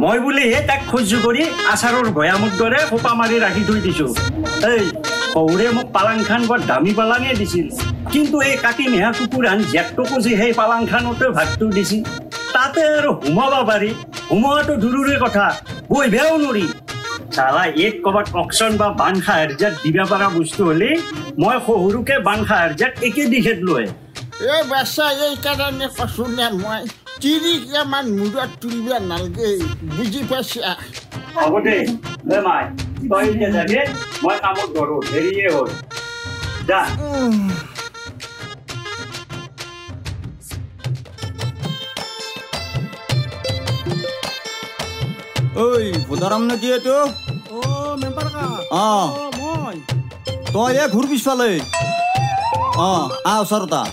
মই বুলিহে তাক সহ্য কৰি আচাৰৰ ভৈয়ামৰ দৰে খোপা মাৰি ৰাখি থৈ দিছো। এই শহুৰে মোক পালাংখান বৰ দামী পালাঙে দিছিল, কিন্তু এই কাতি মেহা কুকুৰহান জেকটোকো যে সেই পালাংখানতে ভাগটো দিছিল, তাতে আৰু সোমাব পাৰি, সোমোৱাটো দূৰৰে কথা, বহিবেও নৰি। চালা এক ক'ৰবাত অকচন বা বান সাহাৰ্যাত দিব পৰা বস্তু হ'লে মই শহুৰকে বান সাহাৰ্যাত একে দিশে লোৱে। এই বাচ্চা, এইকাৰণে কৈছো নে মই 30মান মূৰত তুলিব নালাগে, বুজি পাইছা? হ'ব দে মাই, তই এতিয়া যাবি, মই কামত ধৰো, দেৰিয়ে হ'ল, যা। ঐ ভোদাৰাম নে কি এইটো? অঁ, তই এই ঘূৰ পিছফালে। অঁ, আহ ওচৰত আহ।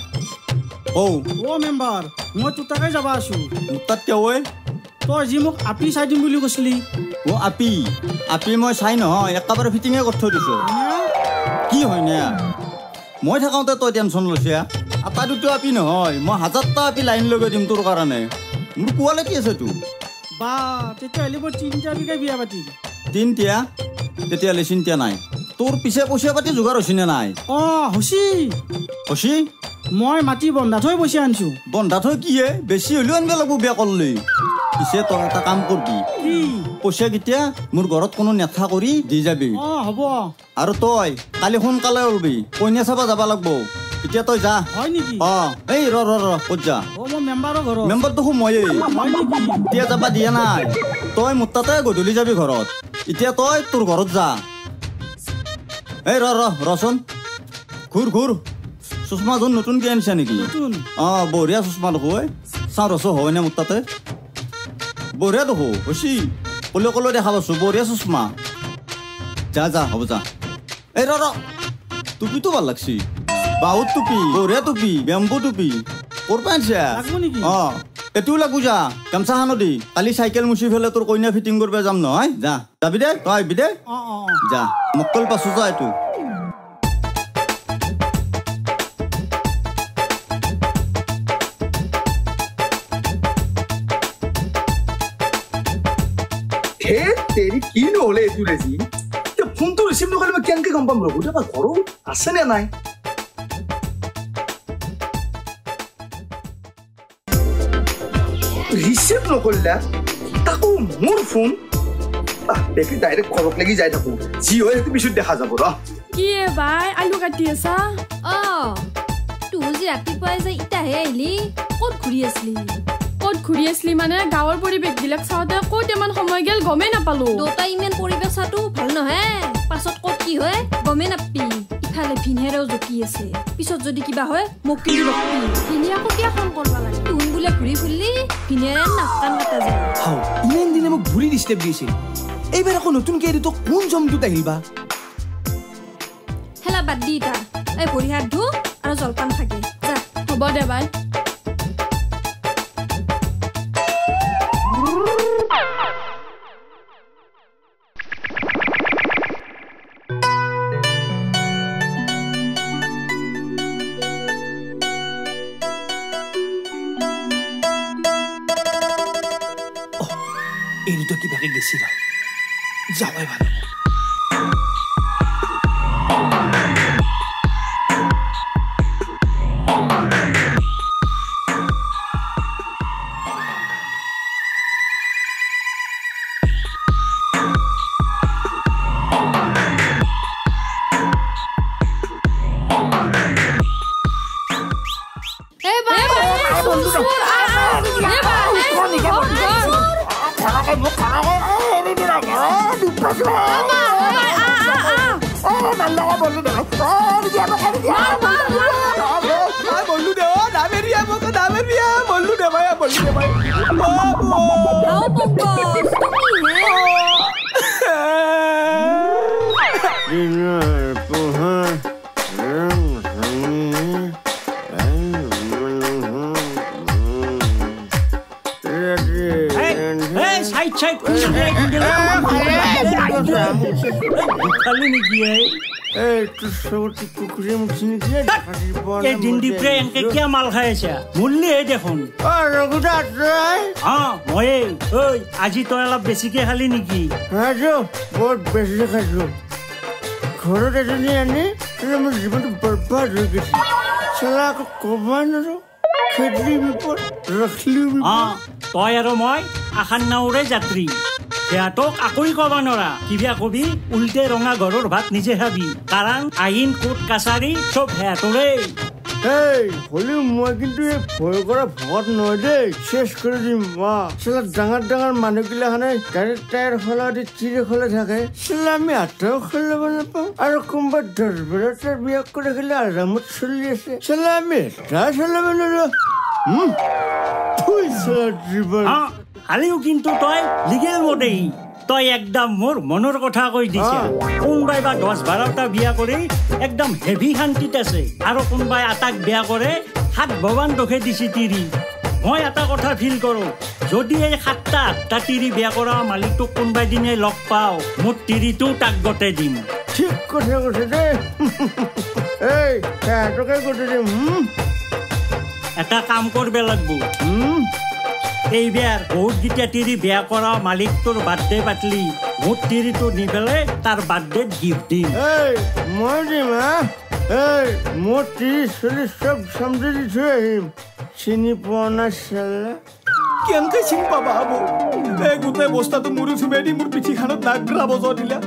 ঔ অ মেম্বাৰ, মই তোৰ তাকে যাব আছো। মোৰ তাত কিয় ঐ? তই যি মোক আপি চাই দিম বুলি কৈছিলি। অ আপি? আপি মই চাই নহয়, একেবাৰে ফিটিঙে কৰি থৈ দিছো। কি হয় নে মই থাকোঁতে তই টেনশ্যন লৈছা? এটা দুটা আপি নহয়, মই 1000টা আপি লাইন লগাই দিম তোৰ কাৰণে। মোৰ কোৱালিটি আছে তো। বা তেতিয়াহ'লে মই 3টা বিঘা বিয়া পাতিম। 3টা? তেতিয়াহ'লে চিন্তা নাই। তোৰ পিছে পইচা পাতি যোগাৰ হৈছে নে নাই? অ হৈছি। হৈছি? মই মাটি বন্ধা থৈ পইচা আনিছো। বন্ধা থৈ কি হে, বেছি হ'লেও আনিব লাগিব বিয়া কৰলি। পিছে তই এটা কাম কৰবি। কি? পইচা কেইটা মোৰ ঘৰত কোনো নেথা কৰি দি যাবি। অ হ'ব। আৰু তই কালি সোনকালে ওলবি, কইনা চাবা যাব লাগব। এতিয়া তই যা। হয় নেকি? অ এই ৰ ৰ ৰ, ক'ত যা? অ মই মেম্বাৰৰ ঘৰত। মেম্বাৰ দেখোন ময়েই। হয় নেকি? এতিয়া যাবা দিয়া নাই, তই মোৰ তাতে গধূলি যাবি ঘৰত। এতিয়া তই তোৰ ঘৰত যা। এই ৰ ৰ ৰচোন, ঘূৰ ঘূৰ। চশমাযোৰ নতুনকে আনিছা নেকি? অ বঢ়িয়া চশমা দেখো। ঐ চাওঁ ৰচো, হয়নে মোৰ তাতে? বঢ়িয়া দেখো, হৈছি। ক'লে ক'লে দেখা পাইছো, বঢ়িয়া চশমা। যা যা, হ'ব যা। এই ৰ ৰ, টুপিটো ভাল লাগছি, বাহুত টুপি, বঢ়িয়া টুপি, বেম্বু টুপি। ক'ৰ পৰা আনিছা? অ এইটোও লাগব, যা। গামচাখনো দি, কালি চাইকেল মুচি পেলাই তোৰ কইনা ফিটিং কৰিব যাম নহয়। যা, যাবি দে, তই আহিবি দে। যা, মক্কল পাছো যা এইটো। তেৰি কি নহ'লে এইটো ৰেজি, ফোনটো ৰিচিভ নকৰিলে মই কেনেকে গম পাম ৰঘুদেৱ ঘৰত আছে নে নাই? ৰিচিভ নকৰিলা তাকো মোৰ ফোন। বেকি ডাইৰেক্ট ঘৰত লাগি যাই থাকো, যি হয় সেইটো পিছত দেখা যাব। ৰ কি বাই, আলু কাটি আছা? অ তোৰ যে ৰাতিপুৱাই যে ইটাহে আহিলি, ক'ত ঘূৰি আছিলি? ক'ত ঘূৰি আছিলি মানে গাঁৱৰ পৰিৱেশ বিলাক চাওঁতে ক'ত ইমান সময় গেল গমেই নাপালো। দেউতাই ইমান পৰিৱেশ চাটো ভাল নহয়, পাছত ক'ত কি হয় গমেই নাপি। ইফালে ভিনহেৰেও জকি আছে, পিছত যদি কিবা হয় মোক কিন্তু নকবি। ভিনি আকৌ কিয় ফোন কৰিব লাগে? তুন বোলে ঘূৰি ফুৰিলি ভিনেৰে নাক কাণ কটা যায়। হাও, ইমান দিনে মোক ঘূৰি ডিষ্টাৰ্ব দিছিল, এইবাৰ আকৌ নতুনকে এইটো কোন জমটোত আহিল বা? হেলা বাদ দি ইটা, এই ভৰি হাত ধু আৰু জলপান খাগে যা। হ'ব দে বাই। এই দুটা কিবাকে গেছিল, যাওয়াই ভালো। খালি নেকি? এই তোৰ চবতে কুকুৰে মুঠি নেকি? এই দিনদীপৰে এনেকে কিয় মাল খাই আছা? মূল্যহে দেখোন। অ ৰঘুদা তই? অ ময়েই। ঐ আজি তই অলপ বেছিকে খালি নেকি? খাইছো, বহুত বেছি খাইছো। ঘৰত এজনী আনি মোৰ জীৱনটো বৰবাদ হৈ গৈছে। চেলা আকৌ ক'বই নোৱাৰো, খেদলি বিপদ ৰখলিও বিপদ। অ তই আৰু মই আখান নাওৰে যাত্ৰী, সিহঁতক আকৌ ক'ব নোৱাৰা। কিবা কবি উল্টে ৰঙা ঘৰৰ ভাত নিজে খাবি, কাৰণ আইন কোৰ্ট কাছাৰী চব সিহঁতৰে। এই হ'লেও মই কিন্তু এই ভয় কৰা ভকত নহয় দেই, চেচ কৰি দিম। বা চেলা ডাঙৰ ডাঙৰ মানুহগিলাখনে গাড়ীৰ টায়াৰ খোলা দি তিৰে খোলা থাকে, চেলা আমি হাতেও খেলাব নাপাওঁ। আৰু কোনোবা 10 বাৰটাৰ বিয়া কৰি খেলে আৰামত চলি আছে, চেলা আমি এটা চলাব নোৱাৰো। জীৱন খালিও কিন্তু তই লিগেল মতেই তই একদম মোৰ মনৰ কথা কৈ দিছা। কোনোবাই বা 10 12টা বিয়া কৰি একদম হেভি শান্তিত আছে, আৰু কোনোবাই আটাক বিয়া কৰে 7 ভগৱান দোষে দিছে তিৰি। মই এটা কথা ফিল কৰোঁ, যদি এই 7টা 8টা তিৰি বিয়া কৰা মালিকটোক কোনোবাই দিনে লগ পাওঁ, মোৰ তিৰিটো তাক গতে দিম। ঠিক কথা কৈছে দেই। এই সিহঁতকে গতে দিম। এটা কাম কৰিব লাগব, এইবাৰ বহুতকেইটা তিৰি বিয়া কৰা মালিকটোৰ বাৰ্থডে পাতলি মোৰ তিৰিটো নি পেলাই তাৰ বাৰ্থডেত গিফ্ট দিম। এই মই দিম। হা এই মোৰ 30 40 চব চমজি দি থৈ আহিম। চিনি পোৱা নাই চেলা? কেনেকে চিনি পাবা বৌ? এই গোটেই বস্তাটো মূৰত সোমাই দি মোৰ পিঠিখনত নাগৰা বজোৱা দিলা।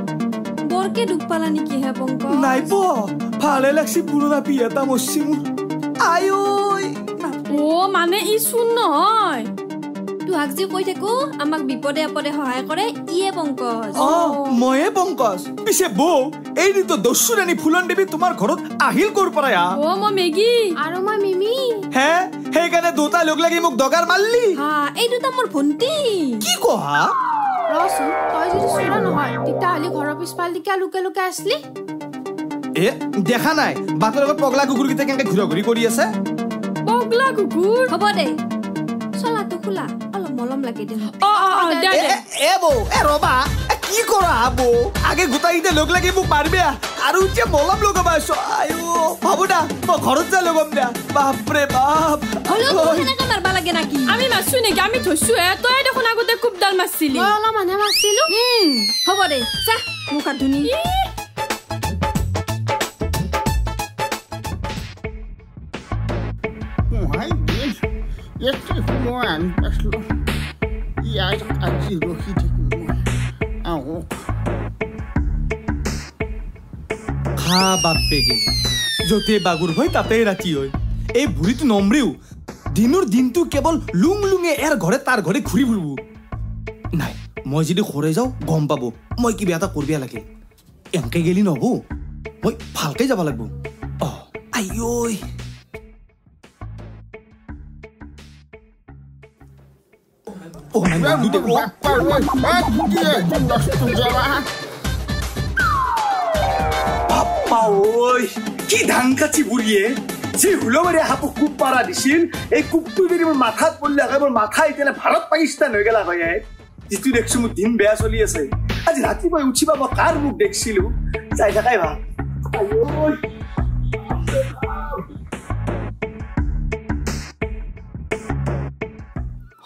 বৰকে দুখ পালা নেকি হে পংকজ? নাই পোৱা, ভালে লাগছি। পুৰণা পি এটা মৰছি মোৰ। আই ঐ অ মানে ই চোন নহয়। তোহাক যি কৈ থাকো আমাক বিপদে আপদে সহায় কৰে ইয়ে পংকজ। অ ময়ে পংকজ। পিছে বৌ এই দিনটো দস্যুৰাণী ফুলন দেৱী তোমাৰ ঘৰত আহিল ক'ৰ পৰা? অ মই মেগী আৰু মই মিমি। হে সেইকাৰণে দুটা লগ লাগি মোক দগাৰ মাৰলি? হা এই দুটা মোৰ ভণ্টি। কি কোৱা? ৰচোন, তই যদি চোৰা নহয় তেতিয়াহ'লে ঘৰৰ পিছফালে কিয় লুকে লুকে আসলি? এ দেখা নাই বাটৰ লগত পগলা কুকুৰকেইটা কেনেকে ঘূৰা ঘূৰি কৰি আছে? পগলা কুকুৰ? হ'ব দে, চলাটো খোলা, অলপ মলম লাগে দে। অ অ অ দে দে। এ বৌ এ ৰবা, কি কৰা বৌ? আগে গোটাইকেইটা লগ লাগি মোক মাৰবে আৰু এতিয়া মলম লগাবা আছ। আয়ো ভাবো দা মই ঘৰত যা লগাম দা। বাপৰে বাপ, হ'লেও কেনেকে মাৰবা লাগে নাকি? আমি মাৰছো নেকি? আমি ধৰছো হে। তই দেখোন আগতে কোবডাল মাৰছিলি। মই অলপমানহে মাৰছিলো। হ'ব দে, যা মুখ হাত ধুনি। মই আনি পাইছিলোঁ ইয়াত আজি ৰখি থাকিম মই। আহক খা বাপেকে, য'তে বাগুৰ হয় তাতেই ৰাতি হয়। এই বুঢ়ীটো নমৰেও দিনৰ দিনটো কেৱল লুং লুঙে এৰ ঘৰে তাৰ ঘৰে ঘূৰি ফুৰিব। নাই মই যদি ঘৰে যাওঁ গম পাব মই কিবা এটা কৰিব লাগে। এনেকে গেলি নহ'ব, মই ভালকে যাব লাগিব। অ আইঐ কি ধান কাচি বুঢ়ীয়ে যি হুলমাৰি সাপক কোব পাৰা দিছিল, এই কোবটো যদি মোৰ মাথাত পৰিলে হয় মোৰ মাথা এতিয়া ভাৰত পাকিস্তান হৈ গেলা হয়। যিটো দেখছো মোৰ দিন বেয়া চলি আছে। আজি ৰাতিপুৱাই উঠিবা মই কাৰ মুখ দেখছিলো, চাই থাকাই ভাল।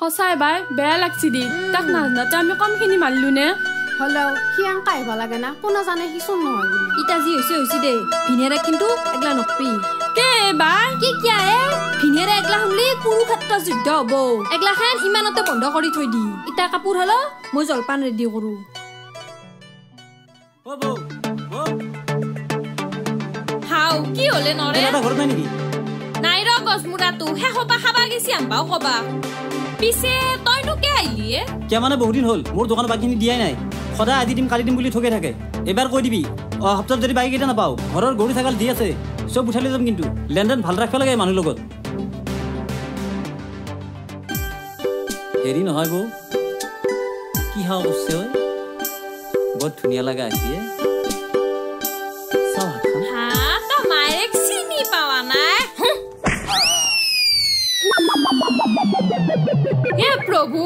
সঁচাই বাই বেয়া লাগছি দি, তাক নাজানাতে আমি কমখিনি মাৰিলো নে? হ'লেও সি এনকা আহিব লাগে না, কোনো জানে সি চোন নহয় বুলি। ইতা যি হৈছে হৈছে দে, ভিনেৰে কিন্তু এগলা নকবি। কে বাই? কি কিয়া এ? ভিনেৰে এগলা শুনলি কুৰুক্ষেত্ৰ যুদ্ধ হ'ব। এগলাখান ইমানতে বন্ধ কৰি থৈ দি। ইতা কাপোৰ হলো মই জলপান ৰেডি কৰোঁ। হাও কি হলে নৰে? ঘৰত নাই নেকি? নাই ৰ গছমূৰাটো শেষপা খাবা গেছি আনবাও কবা। পিছে তইনো কে আহিলি? কিয় মানে বহুদিন হ'ল মোৰ দোকানৰ বাকীখিনি দিয়াই নাই। সদায় আজি দিম কালি দিম বুলি ঠগে থাকে। এইবাৰ কৈ দিবি অহা সপ্তাহত যদি বাকীকেইটা নাপাওঁ, ঘৰৰ গৰু ছাগাল দি আছে চব উঠাই লৈ যাম। কিন্তু লেনদেন ভাল ৰাখিব লাগে মানুহৰ লগত। হেৰি নহয় বৌ, কি হাও কৰিছে ঐ, বৰ ধুনীয়া লগা আহিছে। চাওঁ হাতখন। হা তই মায়েক চিনি পাৱা নাই? হে প্ৰভু,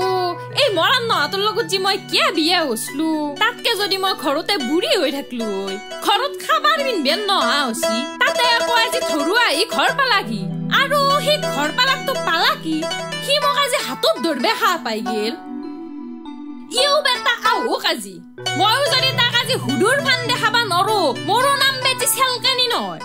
এই মৰাণ নহাটোৰ লগত যি মই কিয় বিয়া হৈছিলো, তাতকে যদি মই ঘৰতে বুঢ়ী হৈ থাকলো হৈ। ঘৰত খাবাৰ পিন্ধিবেন নহা হৈছি, তাতে আকৌ আজি ধৰুৱা আহি ঘৰ পালাহি। আৰু সি ঘৰ পালাকতো পালাকি, সি মোক আজি হাতত ধৰবে সাহ পাই গেল। ইও বেটা আহোক আজি, ময়ো যদি তাক আজি হুদুৰ ফান দেখাবা নৰো, মোৰো নাম বেটি চেলকেনি নহয়।